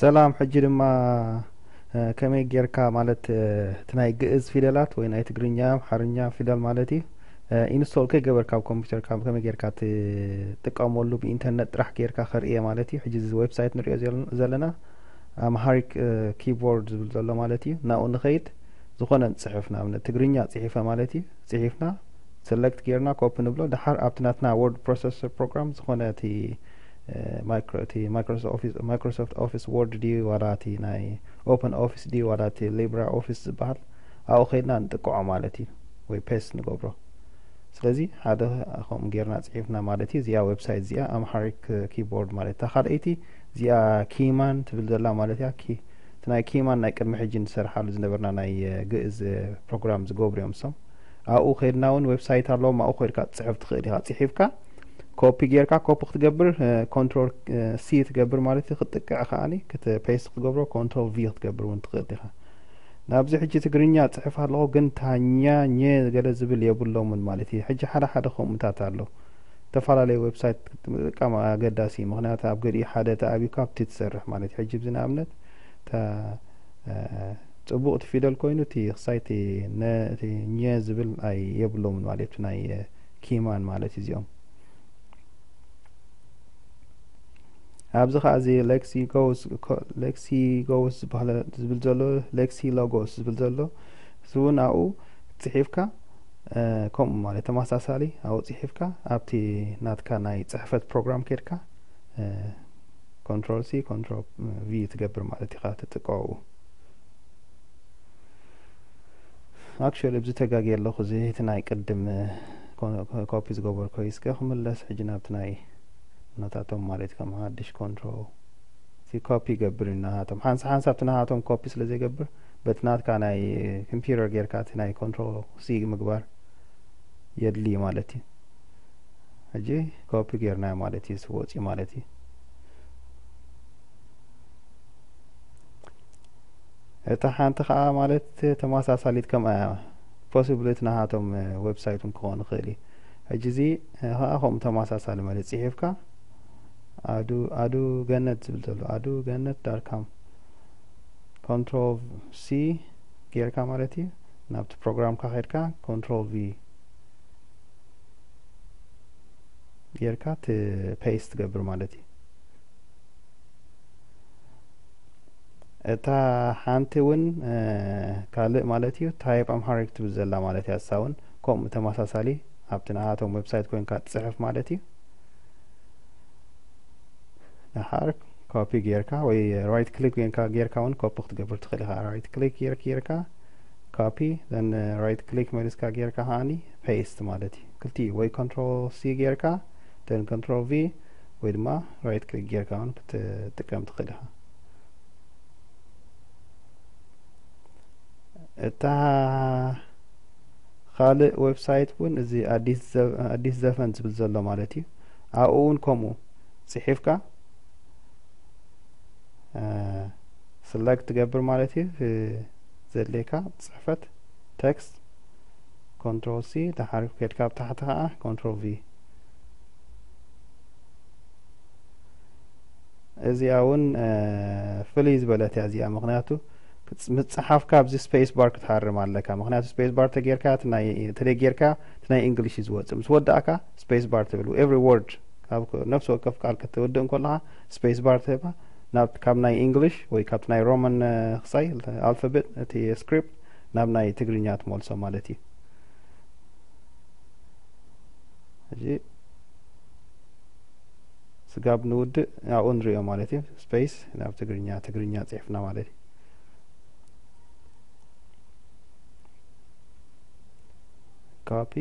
ሰላም። ሕጂ ድማ ከመይ ጌርካ ማለት እቲ ናይ ግእዝ ፊደላት ወይ ናይ ትግርኛ ኣምሓርኛ ፊደል ማለት እዩ ኢንስቶል ከይገበርካ ኣብ ኮምፒውተርካ ከመይ ጌርካ ትጥቀመሉ ብኢንተርነት ጥራሕ ጌርካ ከርእየ ማለት እዩ። ሕጂ እዚ ዌብሳይት ንሪኦ ዘለና ኣምሃሪክ ኪቦርድ ዝብል ዘሎ ማለት እዩ። ናብኡ ንኸይድ ዝኾነ ንፅሕፍ ንኣብነት ትግርኛ ፅሒፈ ማለት እዩ። ፅሒፍና ሰለክት ጌርና ኮፒ ንብሎ። ድሓር ኣብቲ ናትና ወርድ ፕሮሰሰር ፕሮግራም ዝኾነ እቲ ማይክሮሶፍት ኦፊስ ወርድ ድዩ ዋላ እቲ ናይ ኦፕን ኦፊስ ድዩ ዋላ እቲ ሊብራ ኦፊስ ዝበሃል ኣብኡ ከይድና ንጥቅዖ ማለት እዩ፣ ወይ ፔስት ንገብሮ። ስለዚ ሓደ ከምኡ ጌርና ፅሒፍና ማለት እዩ። እዚኣ ዌብሳይት እዚኣ ኣምሃሪክ ኪቦርድ ማለት እታ ካልኣይቲ እዚኣ ኪማን ትብል ዘላ ማለት እያ። እቲ ናይ ኪማን ናይ ቅድሚ ሕጂ ንሰርሓሉ ዝነበርና ናይ ግእዝ ፕሮግራም ዝገብሩ እዮም እሶም። ኣብኡ ከይድና እውን ዌብሳይት ኣለዎም። ኣብኡ ከይድካ ትፅሕፍ ትኽእል ኢኻ። ፅሒፍካ ኮፒ ጌርካ ኮፒ ክትገብር ኮንትሮል ሲ ትገብር ማለት እዩ። ክትጥቅዕ ከዓኒ ፔስት ክትገብሮ ኮንትሮል ቪ ክትገብር እውን ትኽእል ኢኻ። ናብዚ ሕጂ ትግርኛ ጽሕፍ ኣለኹ ግን ታኛ ኘ ገለ ዝብል የብሎምን ማለት እዩ። ሕጂ ሓደ ሓደ ከምኡታት ኣሎ። ዝተፈላለዩ ዌብሳይት ክትጥቀም ኣገዳሲ እዩ። ምኽንያቱ ኣብ ገሊኡ ሓደ ተኣቢካ ኣብቲ ትሰርሕ ማለት እዩ። ሕጂ ብዚ ንኣብነት እታ ጽቡቕ እቲ ፊደል ኮይኑ እቲ ክሳይ እቲ ነ እቲ ኘ ዝብል ኣይ የብሎምን ማለት እዩ። ናይ ኪማን ማለት እዩ እዚኦም። ኣብዚ ኸዓ እዚ ሌክሲጎስ ዝበሃል ዝብል ዘሎ ሌክሲ ሎጎስ ዝብል ዘሎ እዚ እውን ኣብኡ ፅሒፍካ ከምኡ ማለት ተመሳሳሊ ኣብኡ ፅሒፍካ ኣብቲ ናትካ ናይ ፅሕፈት ፕሮግራም ከድካ ኮንትሮል ሲ ኮንትሮል ቪ ትገብር ማለት ኢኻ ትጥቀው። ኣክቹዋሊ ኣብዚ ተጋግየ ኣለኹ። እዚ እቲ ናይ ቅድም ኮፒ ዝገበርኮ እዩ። እስከ ክምለስ ሕጂ ናብቲ ናይ ነታቶም ማለት ከም ሓድሽ ኮንትሮል እቲ ኮፒ ይገብር እዩ ናሃቶም ሓንሳ ሓንሳ ኣብቲ ናሃቶም ኮፒ ስለ ዘይገብር በቲ ናትካ ናይ ኮምፒውተር ጌርካ እቲ ናይ ኮንትሮል ሲ ምግባር የድሊ ማለት እዩ። ሕጂ ኮፒ ጌርናዮ ማለት እዩ። ስወፂ ማለት እዩ። እታ ሓንቲ ኸዓ ማለት ተመሳሳሊት ከምኣ እያ። ፖሲብሊ እቲ ናሃቶም ዌብሳይት እውን ክኸውን ይኽእል እዩ። ሕጂ እዚ ኸዓ ከምኡ ተመሳሳሊ ማለት ፅሒፍካ ኣዱ ኣዱ ገነት ዝብል ዘሎ ኣዱ ገነት ዳርካም ኮንትሮል ሲ ጌርካ ማለት እዩ። ናብቲ ፕሮግራምካ ከድካ ኮንትሮል ቪ ጌርካ ፔስት ትገብር ማለት እዩ። እታ ሓንቲ እውን ካልእ ማለት እዩ ታይፕ ኣምሃሪክ ትብል ዘላ ማለት እያ። እሳ እውን ከምኡ ተመሳሳሊ ኣብቲ ንኣቶም ዌብሳይት ኮይንካ ትፅሕፍ ማለት እዩ። ደሓር ኮፒ ጌርካ ወይ ራይት ክሊክ ኮይንካ ጌርካ እውን ኮፒ ክትገብር ትኽእል ኢኻ። ራይት ክሊክ ጌርክ ጌርካ ኮፒ ዘን ራይት ክሊክ መሊስካ ጌርካ ከዓኒ ፔስት ማለት እዩ። ክልቲኡ ወይ ኮንትሮል ሲ ጌርካ then ኮንትሮል ቪ ወይ ድማ ራይት ክሊክ ጌርካ እውን ክትጥቀም ትኽእል ኢኻ። እታ ካልእ ዌብሳይት እውን እዚ ኣዲስ ዘፈን ዝብል ዘሎ ማለት እዩ። ኣብኡ እውን ከምኡ ፅሒፍካ ስለክት ትገብር ማለት እዩ። ዘድልየካ ፅሕፈት ቴክስት ኮንትሮል ሲ ድሓር ከድካ ኣብ ታሕቲ ከዓ ኮንትሮል ቪ። እዚኣ እውን ፍልይ ዝበለት እያ እዚኣ። ምኽንያቱ ምፅሓፍካ ኣብዚ ስፔስ ባር ክትሃርም ኣለካ። ምኽንያቱ ስፔስ ባር ተጌርካ ተደጌርካ እቲ ናይ እንግሊሽ እዩ ዝወፅእ። ምስ ወዳእካ ስፔስ ባር ትብል ኤቭሪ ወርድ ካብ ነፍሲ ወከፍ ቃል ክትወድእ እንከለኻ ስፔስ ባር ትህባ ናብ ካብ ናይ እንግሊሽ ወይ ካብቲ ናይ ሮማን ክሳይ ኣልፋቤት እቲ ስክሪፕት ናብ ናይ ትግርኛ ትመልሶ ማለት እዩ። ሕጂ ስጋብ ንውድእ ኣብኡ ንሪኦ ማለት እዩ። ስፔስ ናብ ትግርኛ ትግርኛ ፅሕፍና ማለት እዩ። ካፒ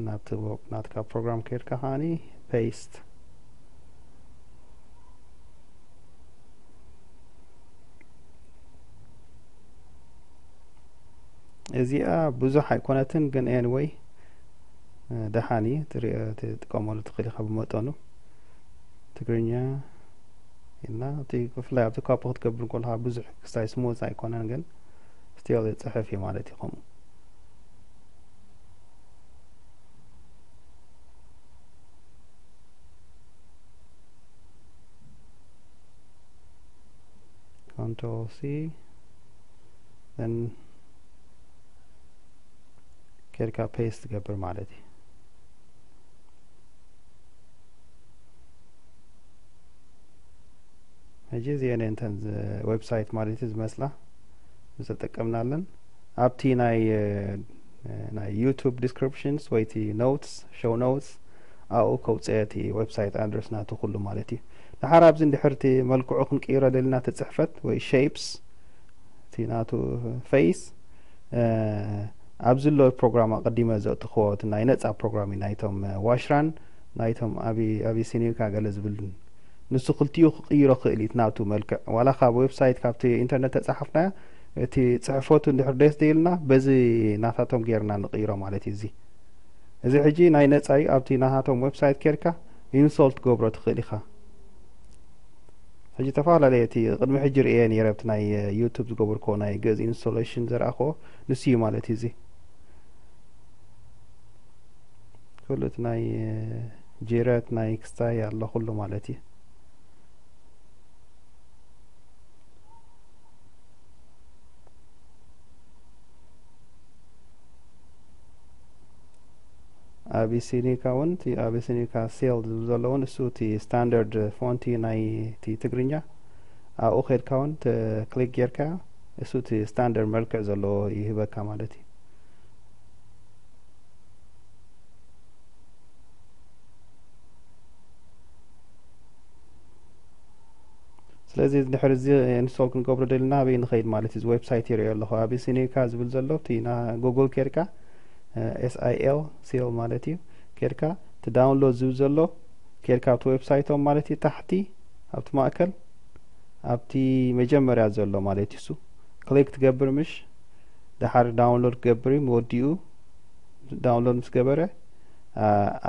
ናብቲ ናትካ ፕሮግራም ከይድካ ከዓኒ ፔስት። እዚኣ ብዙሕ ኣይኮነትን ግን ኤኒወይ ደሓን እዩ። ትጥቀመሉ ትኽእል ኢኻ ብመጠኑ ትግርኛ እና እቲ ብፍላይ ኣብቲ ካፖ ክትገብር ከለካ ብዙሕ ክሳይ ስሙዝ ኣይኮነን ግን ስቲል ይፅሕፍ እዩ ማለት እዩ። ከምኡ Control C, then ከድካ paste ትገብር ማለት እዩ። ሕጂ እዚአን እተን website ማለት እዩ ዝመስላ ዝተጠቀምናለን። ኣብቲ ናይ ናይ YouTube descriptions ወይ እቲ notes፣ show notes ኣብኡ ከውፅአ እቲ website address ናቱ ኩሉ ማለት እዩ። ድሓር ኣብዚ እንድሕር እቲ መልክዑ ክንቅይሮ ደልና እቲ ፅሕፈት ወይ shapes እቲ ናቱ face ኣብዚ ዘሎ ፕሮግራም ኣቐዲመ ዘእትኽዎ እቲ ናይ ነፃ ፕሮግራም እዩ። ናይቶም ዋሽራን ናይቶም ኣቢሲኒካ ገለ ዝብልን ንሱ ክልቲኡ ክቕይሮ ክእል እዩ ናቱ መልክዕ። ዋላ ካብ website ካብቲ ኢንተርነት ተፃሓፍናዮ እቲ ፅሕፈቱ እንድሕር ደስ ደይልና በዚ ናታቶም ጌርና ንቕይሮ ማለት እዩ። እዚ እዚ ሕጂ ናይ ነፃ እዩ። ኣብቲ ናታቶም website ኬድካ install ትገብሮ ትኽእል ኢኻ። ሕጂ ተፈላለየ እቲ ቅድሚ ሕጂ ርእየ ነይረ ኣብቲ ናይ YouTube ዝገበርክዎ ናይ ግእዝ installation ዘርኣኽዎ ንሱ እዩ ማለት እዩ። እዚ ኩሉ እቲ ናይ ጅረት ናይ ክስታይ ኣሎ ኩሉ ማለት እዩ። ኣቢሲኒካ እውን እቲ ኣቢሲኒካ ሴል ዝብል ዘሎ እውን እሱ እቲ standard font እዩ ናይ እቲ ትግርኛ። ኣብኡ ኬድካ እውን click ጌርካ እሱ እቲ standard መልክዕ ዘለዎ ይህበካ ማለት እዩ። ስለዚ ድሕሪ እዚ install ክንገብሮ ደልና ኣበይ ንኸይድ ማለት እዩ። እዚ website ይርእዮ ኣለኹ ኣቢሲኒካ ዝብል ዘሎ እቲ ና Google ኬድካ S I L ሴል ማለት እዩ። ኬድካ እቲ download ዝብል ዘሎ ኬድካ ኣብቲ website ኦም ማለት እዩ። ታሕቲ ኣብቲ ማእከል ኣብቲ መጀመርያ ዘሎ ማለት እዩ። እሱ click ትገብር ምሽ ድሓር download ክገብር እዩ። ወዲኡ download ምስ ገበረ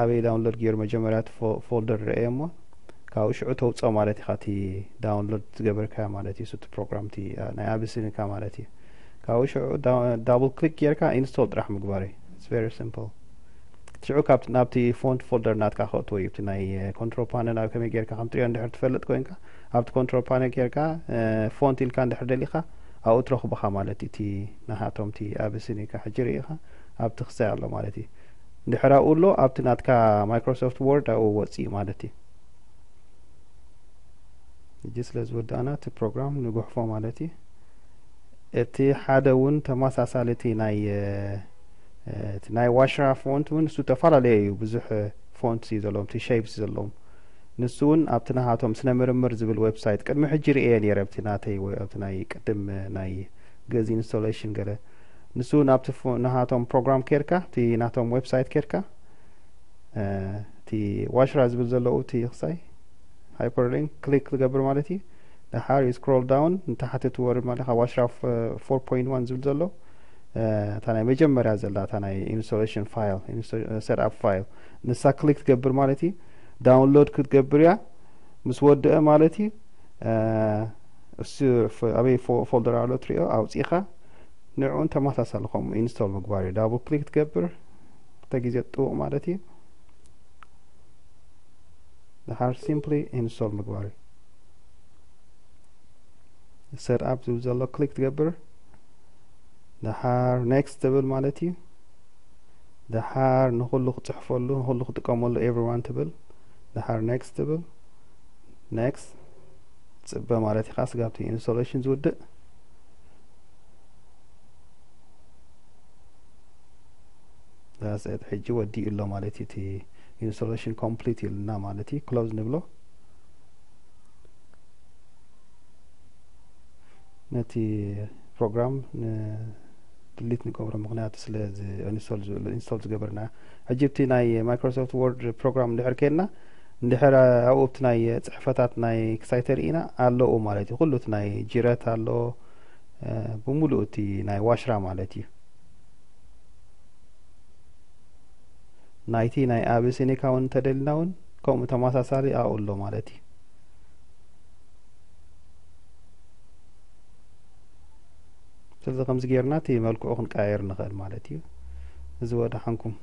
ኣበይ download ገይሩ መጀመርያ እቲ folder ረእየ እሞ ካብኡ ሽዑ ተውፅኦ ማለት ኢኻ። እቲ download ዝገበርካ ማለት እዩ። እቲ ፕሮግራም እቲ ናይ ኣቢሲኒካ ማለት እዩ። ካብኡ ሽዑ double click ጌርካ install ጥራሕ ምግባር እዩ። It's very simple። ሽዑ ካብቲ ናብቲ font folder ናትካ ከእትዎ እዩ። እቲ ናይ control panel ኣብ ከመይ ጌርካ ከም ትሪኦ እንድሕር ትፈልጥ ኮይንካ ኣብቲ control panel ጌርካ font ኢልካ እንድሕር ደሊኻ ኣብኡ ትረኽቦኻ ማለት እዩ። እቲ ናሃቶም እቲ ኣቢሲኒካ ሕጂ ርኢኻ ኣብቲ ክሳይ ኣሎ ማለት እዩ። እንድሕር ኣብኡ ኣሎ ኣብቲ ናትካ Microsoft Word ኣብኡ ወፅእ ማለት እዩ። ሕጂ ስለ ዝወዳእና እቲ ፕሮግራም ንጉሕፎ ማለት እዩ። እቲ ሓደ እውን ተመሳሳሊ እቲ ናይ እቲ ናይ ዋሽራ font እውን እሱ ተፈላለየ እዩ። ብዙሕ font እዩ ዘለዎም እቲ shapes ዘለዎም ንሱ እውን ኣብቲ ናሃቶም ስነ ምርምር ዝብል website ቅድሚ ሕጂ ርእየ ነይረ ኣብቲ ናተይ ወይ ኣብቲ ናይ ቅድም ናይ ግእዝ installation ገለ ንሱ እውን ኣብቲ ናሃቶም ፕሮግራም ኬድካ እቲ ናቶም website ኬድካ እቲ ዋሽራ ዝብል ዘለዉ እቲ ክሳይ hyperlink click ዝገብር ማለት እዩ። ድሓር scroll down ንታሕቲ ትወርድ ማለት ካብ ዋሽራ four point one ዝብል ዘሎ እታ ናይ መጀመርያ ዘላ እታ ናይ installation file setup file ንሳ click ትገብር ማለት እዩ። download ክትገብር እያ። ምስ ወደአ ማለት እዩ እሱ ኣበይ folder ኣሎ ትሪኦ ኣውፂኻ ንዕኡን ተመሳሳሊ ከምኡ install ምግባር እዩ። double click ትገብር ክልተ ግዜ ጥውቕ ማለት እዩ። ድሓር simply install ምግባር እዩ። setup ዝብል ዘሎ click ትገብር ድሓር next ትብል ማለት እዩ። ድሓር ንኩሉ ክፅሕፈሉ ንኩሉ ክጥቀመሉ everyone ትብል ድሓር next ትብል next ፅበ ማለት ኢኻ ስጋብቲ installation ዝውድእ ዳስት ሕጂ ወዲኡ ኣሎ ማለት እዩ። እቲ installation complete ኢልና ማለት እዩ። close ንብሎ ነቲ ፕሮግራም delete ንገብሮ ምክንያቱ ስለ install ዝገበርና። ሕጂ እቲ ናይ Microsoft Word ፕሮግራም እንድሕር ከይድና እንድሕር ኣብኡ ኣብቲ ናይ ፅሕፈታት ናይ ክሳይ ተርእና ኣለኡ ማለት እዩ። ኩሉ እቲ ናይ ጅረት ኣሎ ብምሉእ እቲ ናይ ዋሽራ ማለት እዩ። ናይቲ ናይ ኣቢሲኒካ እውን እንተደልና እውን ከምኡ ተመሳሳሊ ኣብኡ ኣሎ ማለት እዩ። ስለዚ ከምዚ ጌርና እቲ መልክዑ ክንቀያየር ንኽእል ማለት እዩ። እዚ ወደሓንኩም።